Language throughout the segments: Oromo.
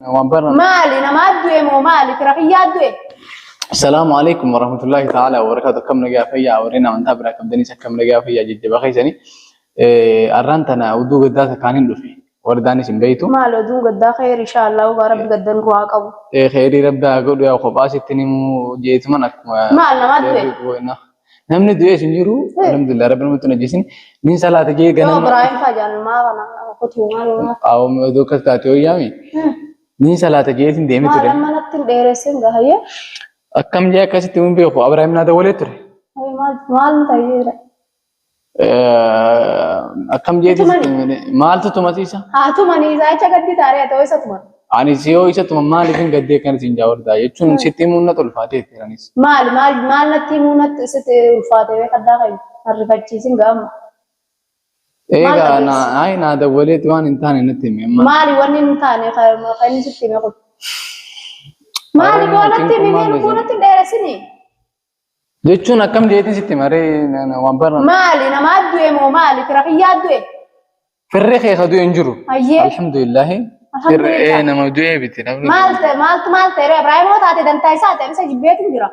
Waan barra. Maali namaa du'e moo maali fira kiyyaa du'e? Assalaamu alaikum warahmatullahi ta'ala wabarakatuh. Akkam nagaa fayyaa warreen amantaa biraa qabdanis akkam nagaa fayyaa jajjabaa keessanii. Arraan tana oduu gaddaa takkaan hin dhufe. Wardaanis hin beektu. Maali oduun gaddaa khayr insha Allah dhugaa rabbi gadda nurraa haa qabu. Khayrii rabbi haa godhu yaa kophaa sitti nimuu jeetuman akkuma. Maal namaa du'e? Namni du'es hin jiru. Alhamdulillah rabbi namatti hin ajjeesin. Nin salaata jee Yoo ganama. Ibrahim faa jaalmaa kana kutuu maal maal. Awwa oduu akkas taate yoo yaami. Nin salaata jeetiin deemee Maal ture. amma natti hin dheeressin gahayyee. Akkam jee akkasitti hin beeku. Abrahaam naa dawwalee ture. Maal maal ta'eera. Akkam jeetii Tumani. maaltu tumasiisa? Haa tumanii isaa jecha gaddi taaree haa ta'u isa tuman. Ani si yoo isa tuman maaliif hin gaddee kan isin jaawardaa jechuun sitti himuun na ulfaatee anis. Maal maal maal natti himuu natti sitti ulfaate bee kaddaa keenya arrifachiisin gaama. Egaa Maal naa ay naa dawwaleeti waan hin taane natti hime amma. Maali wanni hin taane kan inni sitti hime kun? Maali Aroon boo natti himi cinqummaan mee lubbuu natti hin dheeressini? Jechuun akkam jeetiin sitti maree waan barra. Maali namaa du'e moo maali fira kiyyaa du'e? Firri kee ka du'e hin jiru. Hayyee. Alhamdulillahi. Alhamdulillah. Firri nama du'e biti. Namni Maal ta'e maaltu maal ta'e ree Ibraahimoo taate dantaa isaa ta'e isa jibbeetu jira.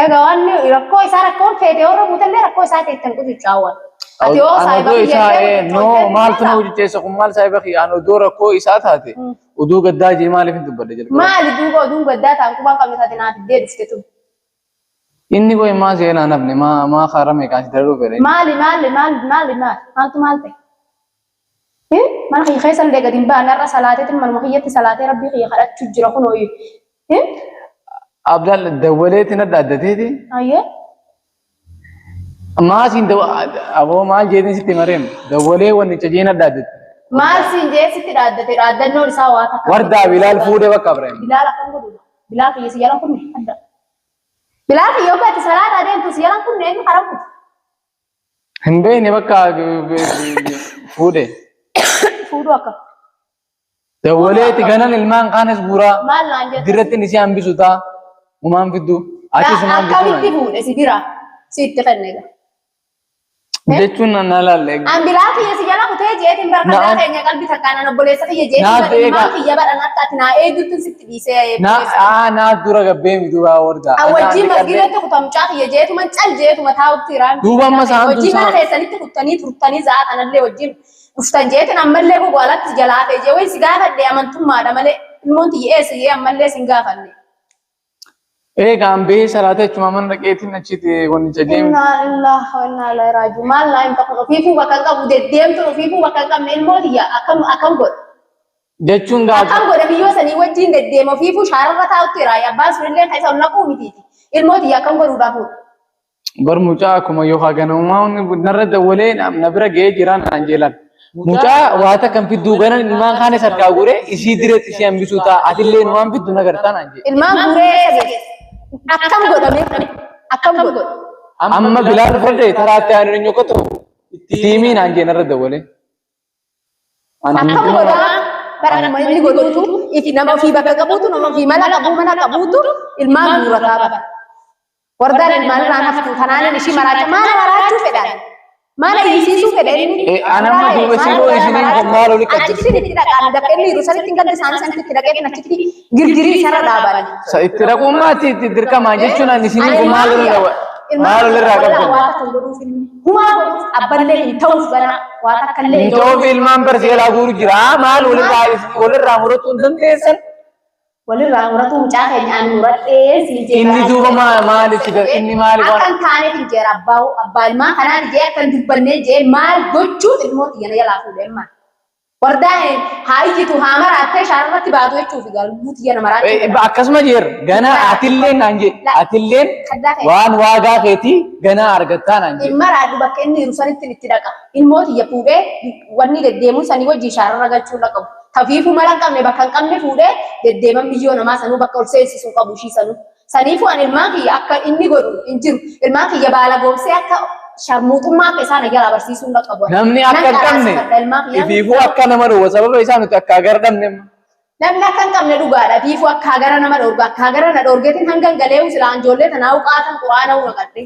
Egaa waan rakkoo isaa rakkoon feete yoo buutellee rakkoo isaa ta'e ittiin qucucaawwan. Ati yoo An saahiba oduu kiyya isaa illee noo maaltu na hojjecheessa kun maal saahiba kiyya an oduu rakkoo isaa taate oduu gaddaa jee maaliif hin dubbadhe jalqaba. Maali duuba oduun gaddaa ta'an qubaan qabne taate naaf iddee dhufte tun. Inni qoy maa seenaa nafne maa maa karaa meeqaan si dararuu fedhe. Maali maali maali maali maali maaltu maal ta'e? Mana kiyya keessa illee gadi hin baane har'a salaateetiin manuma kiyyatti salaatee rabbii kiyya kadhachuu jira kunoo. Abdaal dawwaleetiin adda addateeti. Ayyee. Maa siin aboo maal jeetiin sitti mareem dawwalee wannicha jeen adda addate. Maal siin jee sitti dhaaddate dhaaddannoon isaa waa takka. Wardaa Bilaal fuudhee bakka Ibrahim. Bilaal akkam godhuudha. Bilaal kiyya si jalan kunne adda. Bilaal kiyya yookaan ati salaataa deemtu si jalan kunne inni karaa kutu. Hin beekne bakka fuudhe. Fuudhuu akka. Dawwaleeti ganan ilmaan kaanis guuraa. Maal naan jette? Dirratti inni si hambisu ta'a. Umaan fiddu. Atis umaan fiddu. Akkamitti fuudhe si bira si itti kenne egaa. Jechuun na laalle. An bilaa kiyya si jala kutee jeetiin barkataa keenya qalbii takkaan an obboleessa kiyya jeetiin Naaf bar ilmaan eegaa. kiyya badhan akka ati naa eegdutti sitti dhiisee. Na aa naa dura gabbee miti waa wardaa. An wajjin masgiidatti kuta mucaa kiyya jeetuma cal jeetuma taa'utti iraan. Duuba amma isaan Hojii mana keessanitti kuttanii turtanii za'a kanallee wajjin dhuftan jeetiin ammallee gogo alatti jalaa hafe jee wayi si gaafadhe amantummaadha malee ilmoon tiyya eessa jee ammallee sin gaafanne. Eegaa an bahee salaata jechuun mana dhaqeetiin achitti wannicha deemu. Innaa lillahi wa innaa ilaihi raaji'uun. Maal naa himta kun ofiifuu bakka hin qabu deddeemtuun ofiifuu bakka hin qabne ilmoo tiyya akkam akkam godha. Jechuun gaafa. Akkam godha biyyoo sanii wajjin deddeema ofiifuu shaararra taa'utti iraayi abbaan sunillee kan isa ol naquu mitiiti. Ilmoo tiyya akkam godhuudhaaf fuudha. Bar mucaa akkuma yookaan ganamumaa narra dawwalee na bira ga'ee jira naan jeelan. Mucaa waa takka hin fidduu ganan ilmaan kaanis harkaa guuree isii direetti isii hambisuu ta'a atillee numaan fiddu na gartaa naan jee. Ilmaan guuree eessa geesse? Akkam godhame? Akkam godhe? Amma Bilaal fudhate taraatti aannan hin nyokotu itti himii naan jee narra dawwalee. Akkam godhaa? Bara nama inni godhuutu ifi nama ofii bakka qabuutu nama ofii mala qabuu mana qabuutu ilmaan guurataa bara. Wardaan ilmaan irraa naftu tanaanan ishii maraacha maala maraachuu fedhan? Maala iyyisiisuu fedha inni? Anamma duuba siroo isiniin kun maal oli qabdi? Achitti itti dhaqaan dafee inni jiru sanitti ganda isaanii sanitti itti dhaqee achitti girgirii isarra dhaaban. Sa itti dhaquun maati itti dirqamaa jechuun ani isiniin kun maal oli qaba? Maal olirraa qabdan? Waa takka godhuuf inni humaa godhuuf abballee hin ta'uuf ganaa waa takka illee Hin ta'uuf ilmaan barseelaa guuru jira. Maal walirraa walirraa murachuu hin dandeessan? Walirraa muratuu mucaa keenya ani muradhee siin jee. Inni duuba maal itti inni maali waan Akka hin taaneef hin jeera abbaa abbaa ilmaa kanaan jee akka hin dubbannee jee maal gochuuf ilmoo xiyya na jalaa fuudhe ammaa. Wardaa haa iyyitu haa maraattee shaararratti baatu jechuuf egaa lubbuu tiyya na maraachuu fedha. Akkasuma jeer ganaa atilleen naan jee atilleen Kaddaa kee. waan waagaa keetii ganaa argattaa naan jee. Hin maraadhu bakka inni jiru sanitti itti dhaqa. Ilmoo tiyya fuudhee wanni deddeemuun sanii wajjin shaararra galchuu hin qabu. Tafiifuu mala hin qabne bakka hin qabne fuudhee deddeeman miyyoo namaa sanuu bakka ol seensisu hin qabu ishii sanuu. Saniifuu ani ilmaan kiyya akka inni godhu hin jiru. Ilmaan kiyya baala goomsee akka sharmuuxummaa akka isaan jalaa barsiisuu hin qabu. Namni akka hin qabne ifiifuu akka nama dhowwa sababa isaa nuti akka gara dhabne. Namni akka hin qabne dhugaadha. Ifiifuu akka gara nama dhorga. Akka gara na dhorgeetiin hanga galeewu silaa ijoollee tanaa qaatan quraana naqadhe.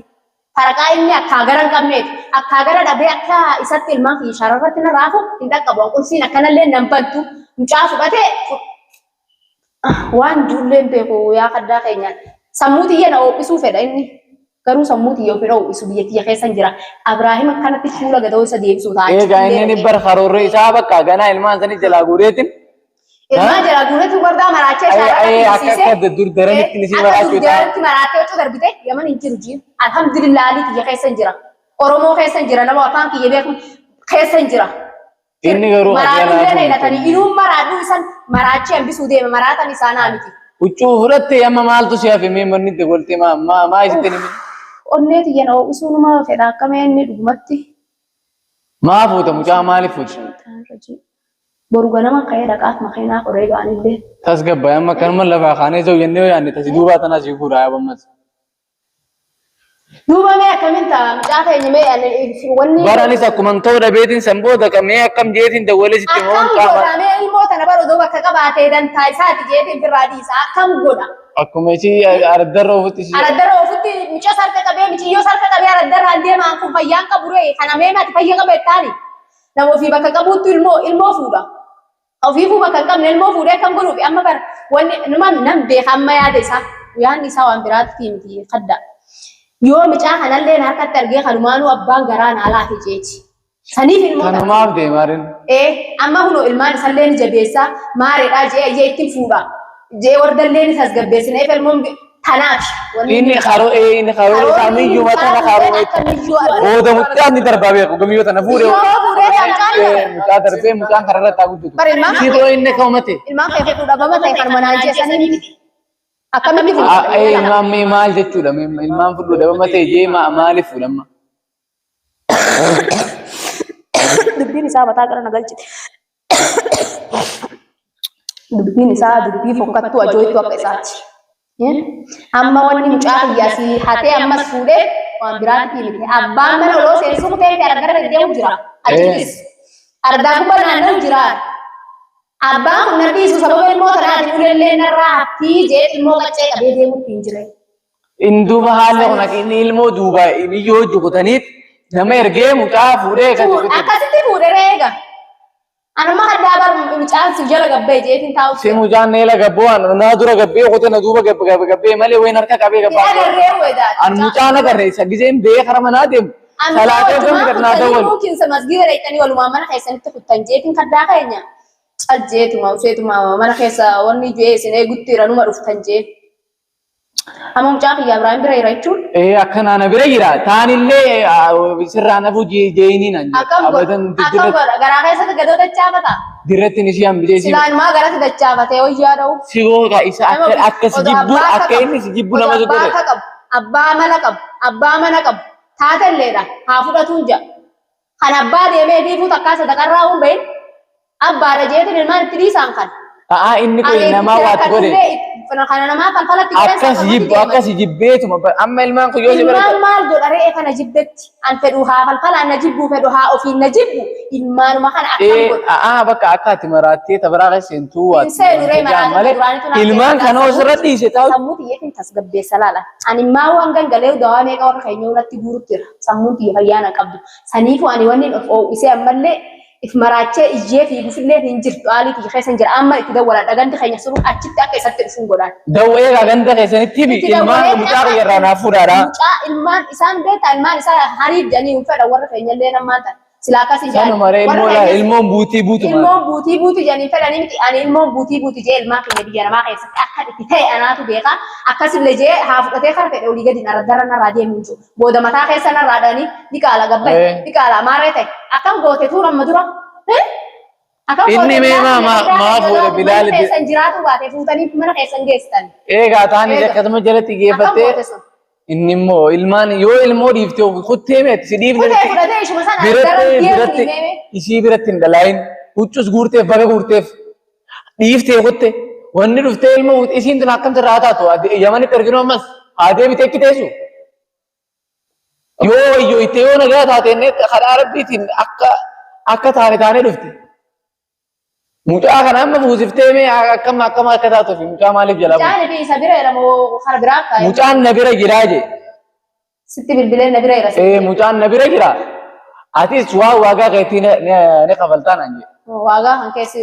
Faraqaa inni akkaa gara hin qabneeti. Akkaa gara dhabee akka isatti ilmaan kiyya shararratti na raafu hin dhaqqabu. Qulfiin akkanallee nan bantu. Mucaa fudhatee. Waan ijoolleen beeku yaa kaddaa keenyaan. Sammuu tiyya na ho'isuu fedha inni. Garuu sammuu tiyya ofirra ho'isu biyya tiyya keessa hin jira. Abrahaam akkanatti fuula gadoo isa deebisuu ta'a. Egaa inni ni bar karoorri isaa bakka ganaa ilmaan sanii jalaa guureetin. Ilmaan jalaa guureetin wardaa maraachee isaa Akka akka dur daranitti ni si maraachuu ta'a. Akka dur daranitti maraattee huccuu darbite Yaman hin jiru jiin. Alhamdulillah alii tiyya keessa hin jira. Oromoo keessa hin jira nama afaan kiyya beeku keessa hin jira. Inni garuu Maraadhuu illee na hidhatanii inuu maraadhuu isan maraachee hambisuu deema maraatan isaa naa miti. Huccuu fudhatte amma maaltu si hafe mee manni itti goltee maa maa maa isitti himi. Onnee tiyya na ho'isuu numa fedha akkamee inni dhugumatti. Maa fuuta mucaa maaliif fuuta? Shaytaan rajii. Boru ganama ka'ee dhaqaaf makiinaa qoree ga'anillee. Tasgabbaa'e amma akkanuma lafaa kaanee za'u jennee yoo yaadne tasi duubaa tanaa si guuraa yaabammas. Duuba mee akkamin ta'a mucaa keenya mee ani wanni Baranis akkuman ta'uu dhabeetiin san booda mee akkam jeetiin dawwalee sitti akkam himuun qaama. godha mee ilmoo tana bara odoo bakka qabaatee dantaa isaati jeetiin firraa dhiisa akkam godha. Akkuma isii araddarra ofutti isii. Araddarra ofutti mucaa sarka qabee muciyyoo sarka qabee araddarraan deemaan kun fayyaan qabu ree kana mee mati fayya qaba jettaani. Nama ofii bakka qabuutti ilmoo ilmoo fuudha. Ofiifuu bakka hin qabne ilmoo fuudhee akkam godhuufi amma bara wanni numa nan beeka amma yaada isaa yaadni isaa waan biraatti miti kadda. Yoo micaa kanallee na harkatti argee kanumaanuu abbaan garaa naa laafe jeeti. Saniif ilmoo tana. Kanumaaf deemaa rin. Ee amma kunoo ilmaan isallee ni jabeessaa maareedhaa jee ayyee ittiin fuudha. Jee wardallee ni tasgabbeessina eef ilmoon tanaaf. Wanni Inni karoo ee inni karoo isaa Karoorri miyyuu mucaa tana fuudhee karoo akka miyyuu argate. booda mucaan ni darbaa beeku gamiyyoo tana fuudhee. Miyyoo fuudhee mucaan ni darba. Mucaa darbee mucaan karaa irratti haa guddatu. Bara ilmaan Si too inni akka uumate. Ilmaan kee fedhuu dhabama ta'e kanuma naan jeessanii miti. Akkamitti fuudha? Ilmaan mee maal jechuudha? Mee ilmaan fudhuu dhabama ta'e jee maaliif fuudhamma? Dubbiin isaa mataa gara na galchite. Dubbiin isaa dubbii fokkattuu ajooytuu akka isaati. Amma wanni mucaa kiyyaa si hatee ammas fuudhee waan biraatti miti. Abbaan mana oloo seensu kutee miti argara deddeemu jira. Achittis. Ardaa gubba naanna'u jira. Abbaan kun na dhiisu sababa ilmoo tanaatiin ulellee narraa haftii jee ilmoo qaccee qabee deemutti hin jire. In duuba haalli kun akka inni ilmoo duuba biyyoo hojii kutaniit nama ergee mucaa fuudhee kan Akkasitti fuudhee reega. Anuma haddaa bar mucaan si jala gabbee jeetiin taa'u. Si mucaan neela gabboo an naa dura gabbee kute na duuba gabbee malee wayin harka qabee gabbaa. Agarree weedaa. An mucaan agarre isa gizeen bee kara manaa deemu. Salaatee Walumaan gami gadnaa kuttanii dawwalu. yookiin masgiida dhaqxanii walumaan mana keessanitti kuttan jeetiin kaddaa keenya. Cal jeetuma useetuma mana keessa wanni jee isin eegutti iranuma dhuftan jee. Amma mucaa kiyya Ibraahim bira jira jechuun. Ee akkanaa na bira jira. Taanillee sirraa nafu jeeyiniin an jedha. Akkam godha? Abadan Akkam godha? Garaa keessatti gadoo dachaafata? dirratti ishii hambisee si Silaanumaa garatti dachaafatee wayyaa dha'u. si googa isa Nama akka akka si odoo jibbu abbaa akka akka qabu, inni si jibbu odoo nama si abbaa godhe. akka qabu, abbaa mala qabu, abbaa mana qabu, taatelleedha haa fudhatuun ja'a. Kan abbaa deemee biifuu takkaa sadaqarraa hin bahin abbaadha jeetiin ilmaan itti dhiisaan kan. A'aa inni kun namaa waatti godhe. Kana namaa falfalatti godhan Akkas jibbu akkas jibbeetuma amma ilmaan kun yoo si bira Ilmaan maal godha re'ee kana jibbetti an fedhu haa falfalaan na jibbuu fedhu haa ofiin na jibbu ilmaanuma kana akkam Ee, godha. a'aa bakka akka ati maraattee tabaraa keessa seentuu Hin seenu ree maraatee malee duraanitu naa ilmaan keessa kana osirra dhiise taa'u. Sammuu xiyyeetiin tasgabbeessa laala. Ani maa waan gangalee dawaa meeqa warra keenya irratti guurutti jira. Sammuun tiyya fayyaa na qabdu. Saniifuu ani wanni of oo'isee ammallee if maraachee iyyee fiigufillee hin jirtu. Haalii tiyya keessa hin jira. Amma itti dawwaladha. Gandi keenya sunuu achitti akka isatti dhufuun godhaan. Dawwee egaa ganda keessanitti fi Itti ilmaan dawwalee mucaa akka- kiyya irraa naaf fuudhaadha. Mucaa ilmaan isaan beektaa ilmaan isaa hariif jedhanii hin fedhan warra keenya illee namaan ta'an. Silaa akkas hin jedhan. Sanuma ree Warra ilmoo laa keenyas- ilmoon buutii buutu maal. Ilmoon buutii buuti jedhanii fedhanii miti ani ilmoon buutii buuti jee ilmaan keenya biyya namaa keessatti akka itti ta'e anaatu beeka akkasillee jee haa fudhatee kara fedhe olii gadi narra narraa deemu hin jiru booda mataa keessa narraa dhanii diqaala gabbaye diqaala amaaree ta'e akkam goote tuun amma dura akkam Inni goote mee bilaal maa maa mana maa fuudhe mana Bilaal keessan jiraatu baate fuutanii mana keessan geessitan Eegaa taanii Eega. akkasuma jalatti akkam geeffattee goote sun inni immoo ilmaan yoo ilmoo dhiiftee of kuttee meeti si dhiifne kutee fudhatee ishuma sana biratti daran deemu biratti himee ishii biratti hin dhalaayin huccus guurteef baga guurteef dhiiftee kutte wanni dhuftee ilmoo isiin tun akkam sirraa taatu Yamanitti erginu ammas haa deebitee achi teessu. Yoo wayyoo itti yoo nagaa taate inni kadhaa rabbiitiin akka akka taane taanee dhufte. Mucaa kana amma fuusiftee mee akkam akkam akka taatuuf mucaa maaliif jalaa buute? Mucaan fi isa bira jira moo kara biraa akka Mucaan na bira jiraa jee. sitti bilbilee na bira jira. Ee mucaan na bira jira. Atis waa waagaa keetii ni kafaltaa naan jee. Waagaa kan keessi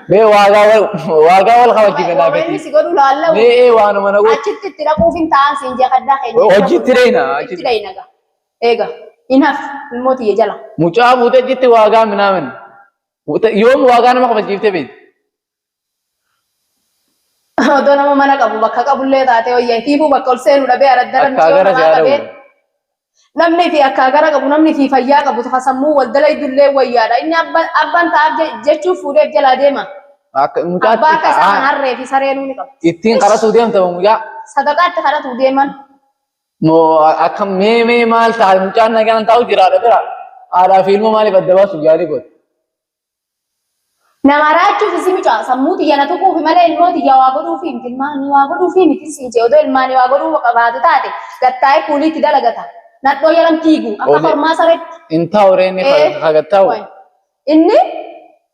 Mee waagaa wal waagaa wal kabajjifne Waan inni naafetti. si godhu laalla'u. Mee ee waanuma na godhu. Achitti itti dhaquuf hin ta'an siin jee kaddaa keenya. Hojiitti deena, Itti deena gaa. Eega. Hin hafu ilmoo tiyya jala. Mucaa fuutee achitti waagaa minaamin. Yoom waagaa nama kabachiiftee beekti? Odoo nama mana qabu bakka qabullee taatee wayya fiifuu bakka ol seenu dhabee araddara Akkaa gara namaa si qabee. haadha. Namni fi akkaa gara qabu namni fi fayyaa qabu ka sammuu wal dalaydullee wayyaadha. Inni abbaan ta'aaf jechuuf fuudheef jalaa deema. Akka mucaatti Abbaa akka isaa kan harree fi sareenuu ni qaba. ittiin kadhatuu deemta mucaa. Sadaqaatti kadhatu deeman. Moo akka mee mee maal ta'a mucaan nagaan taa'u jiraadha bira. Haadhaa fi ilmoo maaliif adda baasuuf yaalii godhe? Nama raachuuf isi mucaa sammuu tiyya na tuquufi malee ilmoo tiyya waa godhuufi miti ilmaanii waa godhuufi miti siin jee odoo ilmaanii waa godhuu qabaatu taate gattaa'ee kuuliitti dalagata. Nadhoo jalan fiigu akka Olee. kormaa sareetti. In taa'u reenni Eh. hagattaa'u. Wayi. Inni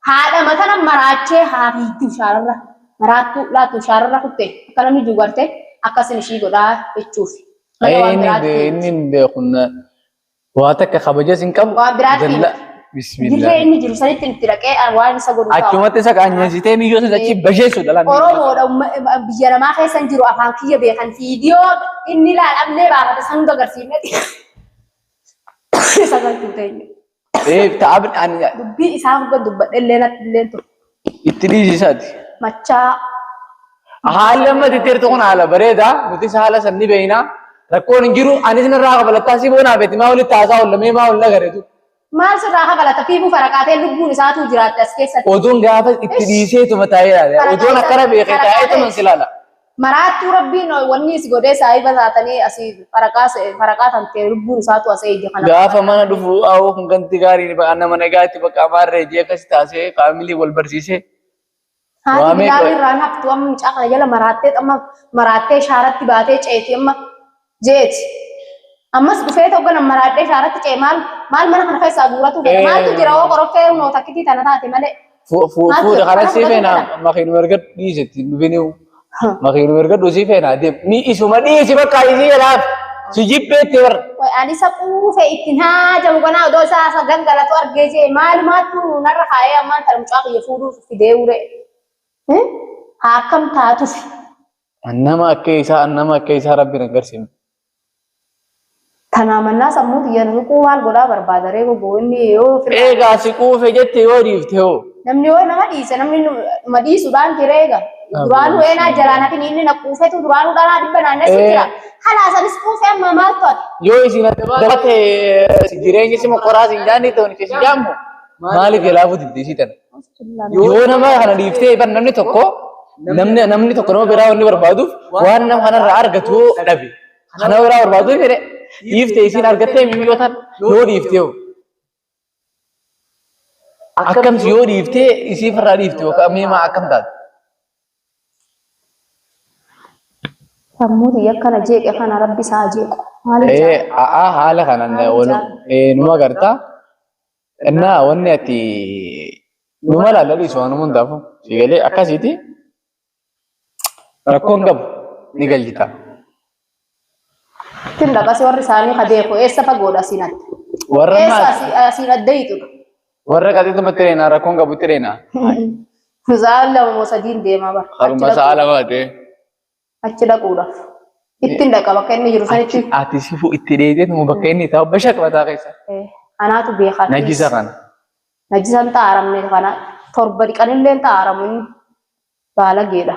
haadha matana maraachee haa fiigdu shaararra maraattuu laattu shaararra kutte akka namni jiru garte akkasin ishii godhaa jechuufi. Malee waan Inni biraatti miti. inni hin beeku waa takka kabajas hin qabu. Waan biraatti Jalla miti. bismillah. Dirree inni jiru sanitti itti dhaqee waan isa godhu ta'a. Achumatti isa qaanyessitee miyyoo isa achi basheessu dhalaan. Oromoodha biyya namaa keessa hin jiru afaan kiyya beekan viidiyoo inni ilaalamnee baafate san hunda agarsiifne isa galchuu teenya. Eh ta'abni ani Dubbii isaa hunda dubbadhe illee natti illee ture. itti dhiisisaati. Machaa Haalli amma itti jirtu kun haala bareedaa nutis haala san ni beekna. Rakkoon hin jiru anis narraa kafalattaa si boonaa beekti maa walitti haasaa oolla mee maa wal nagareetu. Maal sirraa kafalata fiifuu faraqaatee lubbuun isaatu jiraatte as keessatti. Oduun gaafa itti dhiiseetuma taa'ee ilaala. Oduun akkana beekee taa'eetuma si ilaala. Maraattuu rabbiin wanni si godhee saahiba taatanii asii faraqaa faraqaa tantee lubbuun isaatu as eeyye kana. Gaafa mana dhufu awoo kun ganti gaarii baqa nama nagaatti bakka amaarree jee akkas taasee faamilii wal barsiisee. Haati Waamee Bilaal qoy. irraan haftu amma mucaa kana jala maraattee amma maraattee shaaratti baatee ceeti amma jeeti. Ammas dhufee tokko nama maraadhee shaaratti ce'e maal maal mana kana keessaa guuratu fedha maaltu jira hoo qoroffee hunoo takkitii tana taate malee. Maaltu Fuudha jira? kana Mana sii fudhatu feena fedha. makiinuma erga dhiisetti dhufiniu. Makiinuma erga dhusii feena deem. Ni isuma dhiisi bakka isii jedhaaf. Si jibbeetti bar. Way ani isa quufe ittiin haajamu ganaa odoo isaa isa gangalatu argee jee maalumaattu narra kaayee ammaan tana mucaa kiyya fuudhuuf fidee ure. Haa akkam taatufi. Nama akka isaa rabbi na garsiifne. Tanaa mannaa sammuu tiyya nuquu maal godhaa barbaada ree gogo inni yoo ofirraa Eegaa si quufe jette yoo dhiifte hoo. Namni yoo nama dhiise namni numa dhiisuudhaan jira eega. Duraanuu eenaa jalaan hafin inni na quufetu duraanuu dhalaa dhibba naannessu jira. Halaa sanis quufe amma maaltu ati? Yoo isin adda baate jireenyi si mokoraa sin jaanni ta'u si jaammu maaliif jalaa fuuti isii tana? Yoo nama kana dhiiftee bar namni tokko namni tokko nama biraa wanni barbaaduuf waan nama kanarraa argatu dhabe. Kana biraa barbaaduuf jedhe dhiiftee isiin argattee miyyoo tan yoo dhiiftee hoo. Akkamsi yoo dhiiftee isii irraa dhiifte yookaan mee maa akkam taate? Sammuu tiyya akkana jeeqe kana rabbi isaa jeequ. Maaliif Ee jaalladha? a'aa haala kanaan Maaliif jaalladha? numa agartaa. Innaa wanni ati numa laalla dhiisu waan hundaafuu si galee akkasiiti rakkoon qabu ni galchita. Ittiin dhaqasi warri isaanii ka beeku eessa fagoodha asiin adda. Warra Eessa maal asiin adda hiixudha. warra qaxxituma tireenaa rakkoon qabu tireenaa. Sa'a lama moo sadiin deemaa bara. Haruma sa'a lama ta'e. Achi dhaquudhaaf. Ittiin dhaqa bakka inni jiru sanitti. Ati sifu itti dheedee bakka inni taa'u bashaq mataa keessa. Anaatu beekaa. Najisa kana. Najisan xaaramne kana torba dhiqanillee xaaramu inni baalageedha.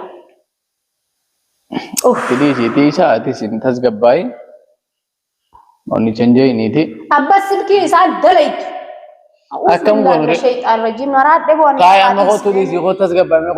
Uff. Itti dhiisiitii isaa atis hin tasgabbaa'i. Onni chanjeeniiti. Abbas silkii isaan dalaytu. Akkam goone? Shayxaan rajiim maraadhe boona. Kaaya amma kottu dhiisii kottu tasgabbaa'e.